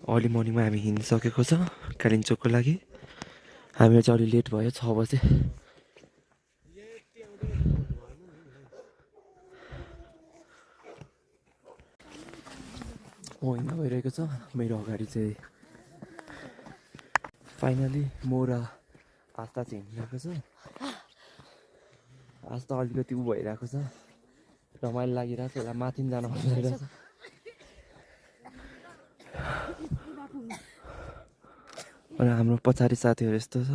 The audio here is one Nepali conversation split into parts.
अर्ली मर्निङमा हामी हिँडिसकेको छ कालिम्पोङको लागि। हामीहरू चाहिँ अलि लेट भयो 6 बजे। होइन भइरहेको छ मेरो अगाडि चाहिँ फाइनली म र आस्था चाहिँ हिँडिरहेको छ। आस्था अलिकति उ भइरहेको छ, रमाइलो लागिरहेको छ, यसलाई माथि जान मन लागिरहेको छ। अनि हाम्रो पछाडि साथीहरू यस्तो छ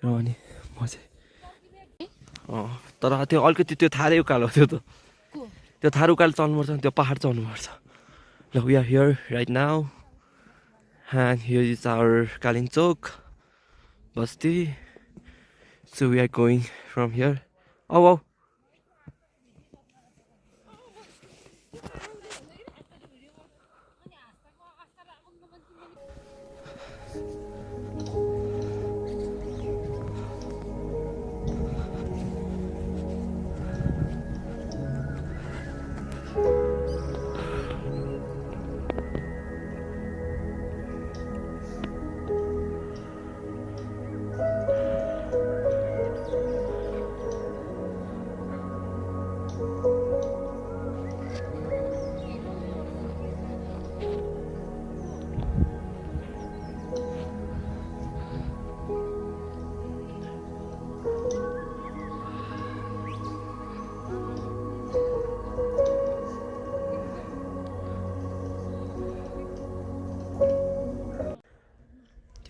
र अनि म चाहिँ तर त्यो अलिकति त्यो थारै उकालो थियो त, त्यो थारू उकालो चल्नुपर्छ, त्यो पहाड चढ्नुपर्छ। ल we are here right now and here is our Kalimpong बस्ती। So we are going from here. Oh.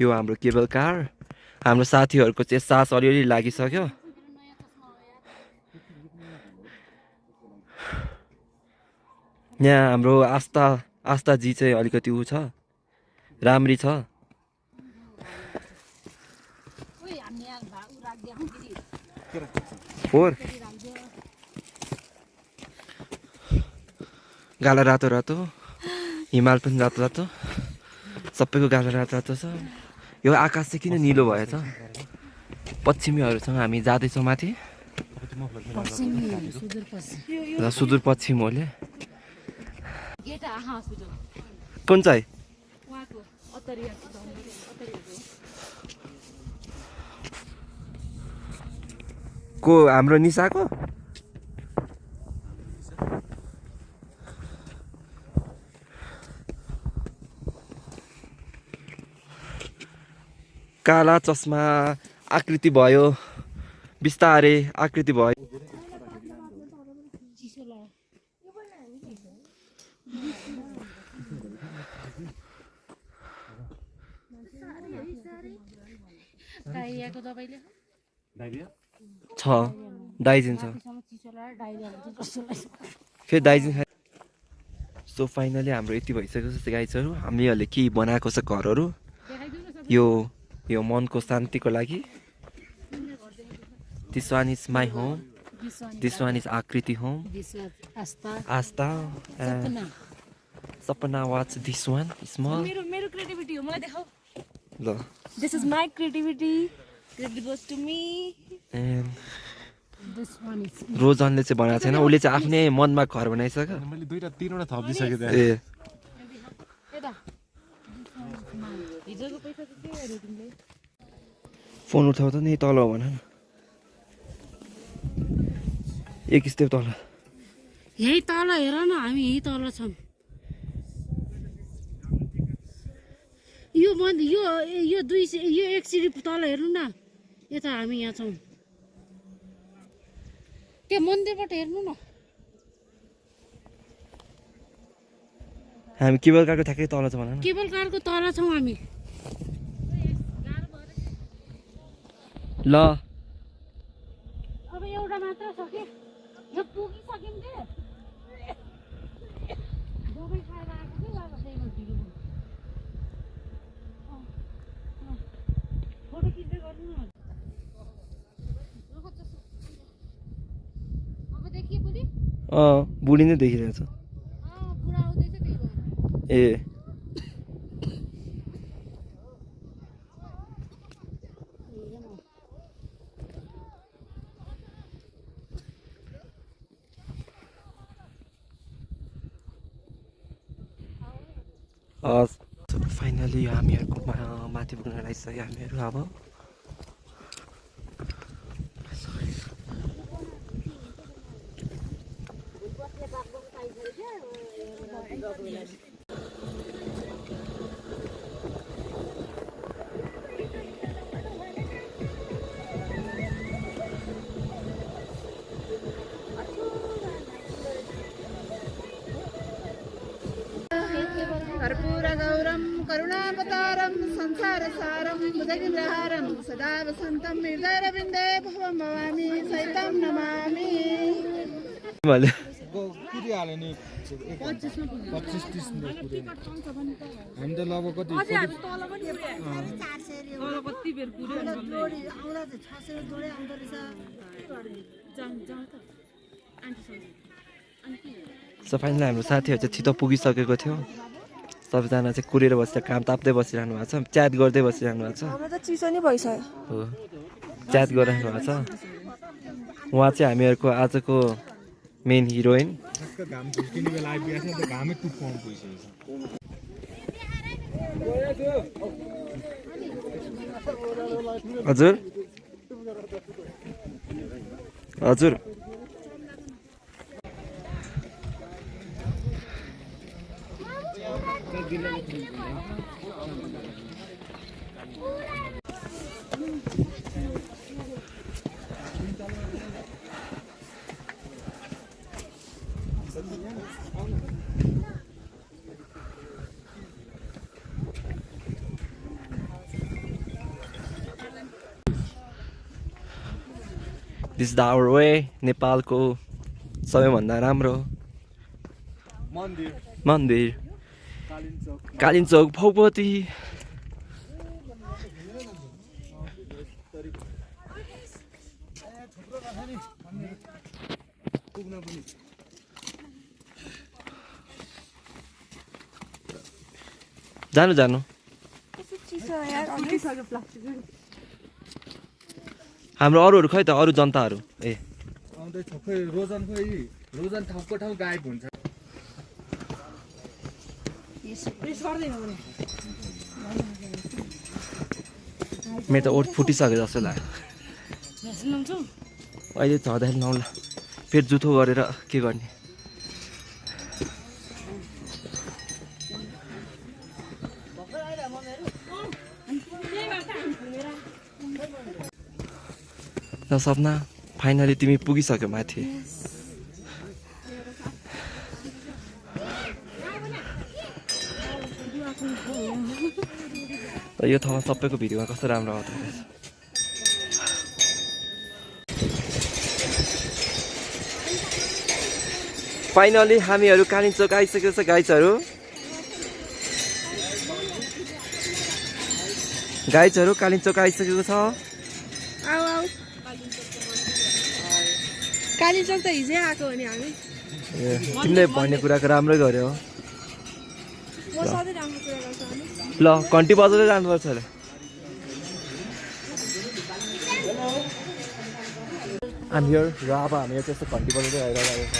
यो हाम्रो केबल कार, हाम्रो साथीहरूको चाहिँ सास अलिअलि लागिसक्यो। यहाँ हाम्रो आस्थाजी चाहिँ अलिकति उ छ, राम्री छ। गाला रातो रातो, हिमाल पनि रातो रातो, सबैको गाला रातो रातो छ। यो आकाश चाहिँ किन निलो भएछ? पश्चिमीहरूसँग हामी जाँदैछौँ माथि र सुदूरपश्चिम होले। कुन चाहिँ को हाम्रो निसाको? काला चस्मा आकृति भयो, बिस्तारै आकृति भयो। छ डाइजिन छ, फेरि डाइजिन खाइ। सो फाइनली हाम्रो यति भइसकेको छ गाइजहरू। हामीहरूले के बनाएको छ घरहरू, यो मनको शान्तिको लागि। This one is my home, this one is Aakriti home, Aastha Sapna watch this one small. मेरो क्रिएटिभिटी हो, मलाई देखाऊ। ल this is my creativity, credit goes to me. And रोजनले चाहिँ बनाएको छैन, उसले चाहिँ आफ्नै मनमा घर बनाइसक्यो। मैले 2 टा 3 वटा थपिसके त्यहाँ। ए फोन उठाउ त नि, तल भन न, एक स्टेप तल। यही तल हेर न, हामी यही तल छौँ। यो 1 सिडी तल हेर्नु न, यता हामी यहाँ छौँ। त्यो मन्दिरबाट हेर्नु न। हामी केबल कारको ठ्याक्कै तल छ भन न। केबल कारको तल छौँ हामी। ल अब एउटा मात्र छ के, यो पुगिसक्यौँ के। दबाई खाएर आएको के बाबा, त्यही भएर ढिलो भयो। फोटो खिच्दै गर्नु न। अब देखियो बुढी? बुढी नै देखिरहेको छ। बुढा आउँदैछ त्यही भएर। ए फाइनली हामीहरूको माथि पुग्न लागिसक्यो हामीहरू अब कर्पूरगौरं करुणावतारं संसारसारं भुजगेन्द्रहारं सदा वसन्तं हृदयरविन्दे भवं भवामि सहितं नमामि। कुदिहाल्यो नि 25-30 हामी त लगभग कति सो फाइनली हाम्रो साथीहरू चाहिँ छिटो पुगिसकेको थियो सबैजना चाहिँ कुरेर बसेर काम ताप्दै बसिरहनु भएको छ च्याट गर्दै बसिरहनु भएको छ चिसो नै भइसक्यो हो च्याट गरिरहनु भएको छ उहाँ चाहिँ हामीहरूको आजको मेन हिरोइन घाम झुल्किने बेला आइपुगेको छ नि त घामै टुप्प आउनु पुगिसकेको छ हजुर हजुर दिस द आवर वे नेपालको सबैभन्दा राम्रो मन्दिर कालिम्चोक भगवती जानु जानु हाम्रो अरूहरू खै त अरू जनताहरू ए आउँदैछ खोइ रोजन ठाउँको ठाउँ गायब हुन्छ मेरो त ओठ फुटिसक्यो जस्तो लाग्यो अहिले झर्दाखेरि नौला पेट जुथो गरेर के गर्ने ल सपना फाइनली तिमी पुगिसक्यो माथि यो ठाउँमा सबैको भिडियोमा कस्तो राम्रो आउँदो रहेछ फाइनली हामीहरू कालिम्चोक आइसकेको छ गाइजहरू कालिम्चोक आइसकेको छ कालिम्चोक त हिजै आएको हो नि हामी तिमीले भन्ने कुराको राम्रै गर्यो म सधैँ राम्रो कुरा गर्छु अनि ल घन्टी बजाउँदै जानुपर्छ अरे I'm here र अब हामी त्यस्तो घन्टी बजाउँदै आइरहेको छ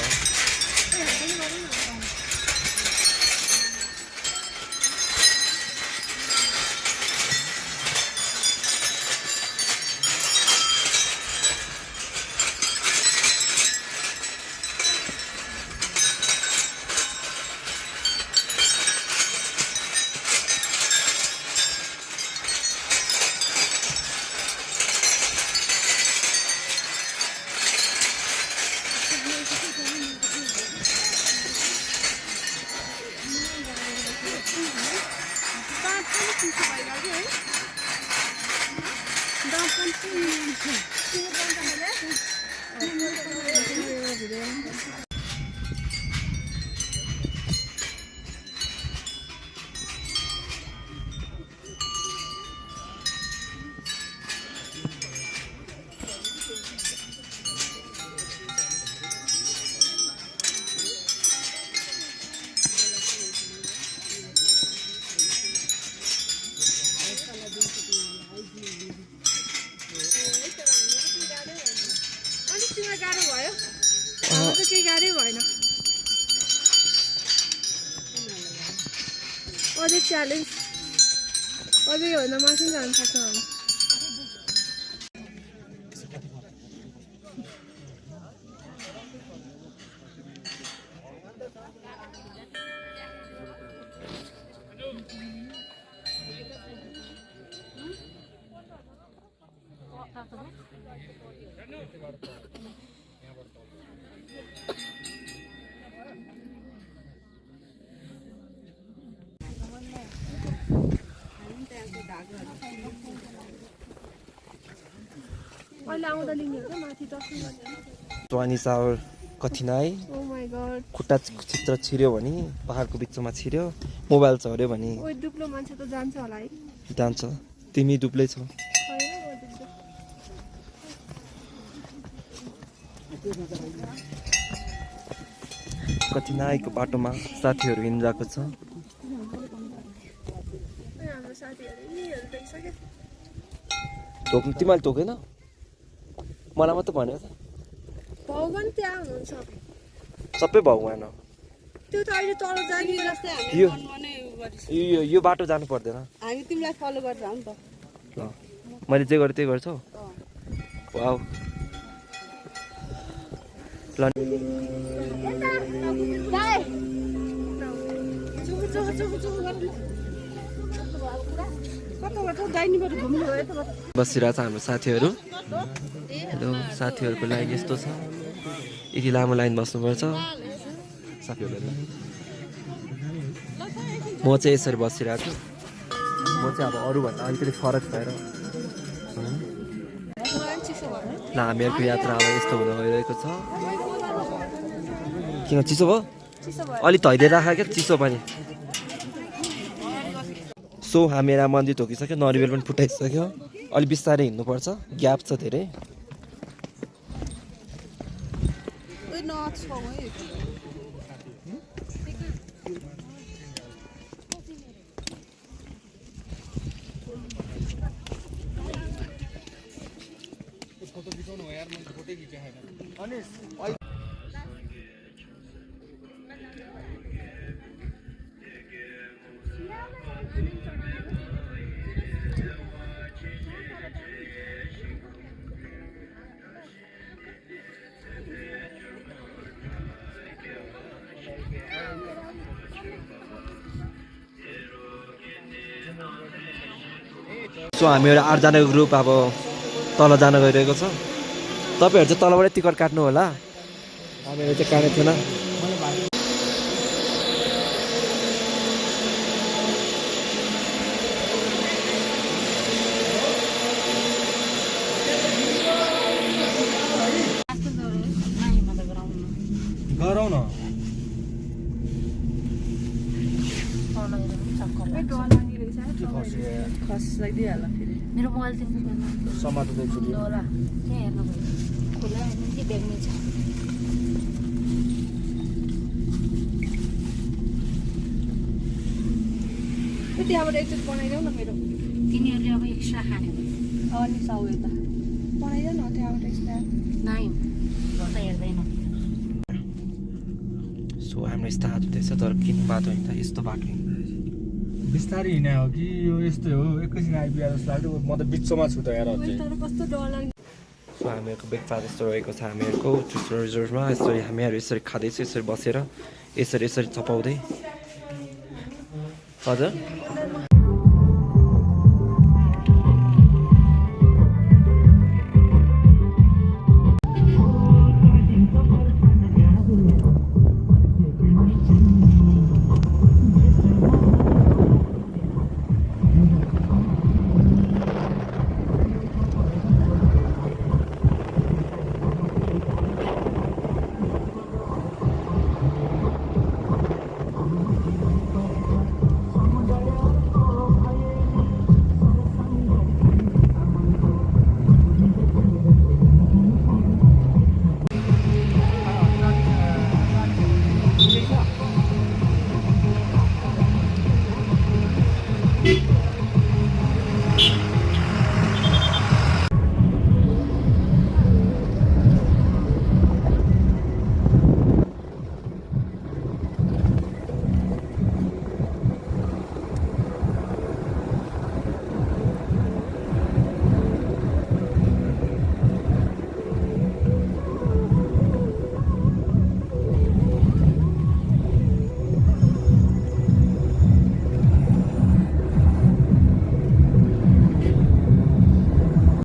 अझै च्यालेन्ज अझै हो भने माथि जान सक्छ हामी अहिले आउँदा लिने हो क्या माथि दर्शन गर्ने ट्वानिस आवर कठिनाइ ओ माई गॉड खुट्टा चित्र छिर्यो भने पहाडको बिचमा छिर्यो मोबाइल झऱ्यो भने ओइ दुब्लो मान्छे त जान्छ होला है जान्छ तिमी दुब्लै छौ होइन म दुब्लो कठिनाइको बाटोमा साथीहरू हिँडिरहेको छ हाम्रो साथीहरू यिनीहरू देखिसक्यो टोक्नु तिमीले टोकेन मलाई मात्रै भन्यो त भगवान् त्यहाँ हुनुहुन्छ सबै भगवान् हो त्यो त अहिले तल जाने यो बाटो जानु पर्दैन हामी तिमीलाई फलो गरेर आउँ त ल मैले जे गरेँ त्यही गर्छौ वाउ ल बसिरहेको छ हाम्रो साथीहरू हेलो साथीहरूको लाइन यस्तो छ यति लामो लाइन बस्नुपर्छ साथीहरूलाई म चाहिँ यसरी बसिरहेको छु म चाहिँ अब अरूभन्दा अलिकति फरक भएर ल हामीहरूको यात्रा अब यस्तो हुन गइरहेको छ किन चिसो भयो अलिक धैर्य राख क्या चिसो पनि सो हामी मन्दिर ठोकिसक्यो नरिवेल पनि फुटाइसक्यो अलिक बिस्तारै हिँड्नुपर्छ ग्याप छ धेरै सो हामीहरू 8 जनाको ग्रुप अब तल जान गइरहेको छ तपाईँहरू चाहिँ तलबाटै टिकट काट्नु होला हामीहरू चाहिँ काटेको थिएन गरौँ न मेरो मोबाइल समात्दैछु होला त्यहाँ हेर्नु खुला के ब्यागमै छ त्यहाँबाट एकचोटि बनाइदेऊ न मेरो तिनीहरूले अब एक्स्ट्रा खाने अनि साउ यता बनाइदेऊ न त्यहाँबाट एक्स्ट्रा नाइ त हेर्दैन सो हाम्रो स्टार्ट हुँदैछ तर किन बाटो हिँड्दा यस्तो बाटो हिँड्दा बिस्तारै हिँडे हो कि यो यस्तै हो एकैछिन आइपुगे जस्तो लाग्यो म त बिचमा छु त हेर चाहिँ तर कस्तो डर लाग्ने सो हामीहरूको ब्रेकफास्ट यस्तो रहेको छ हामीहरूको चुचुरो रिजोर्टमा यसरी हामीहरू यसरी खाँदैछु यसरी बसेर यसरी चपाउँदै हजुर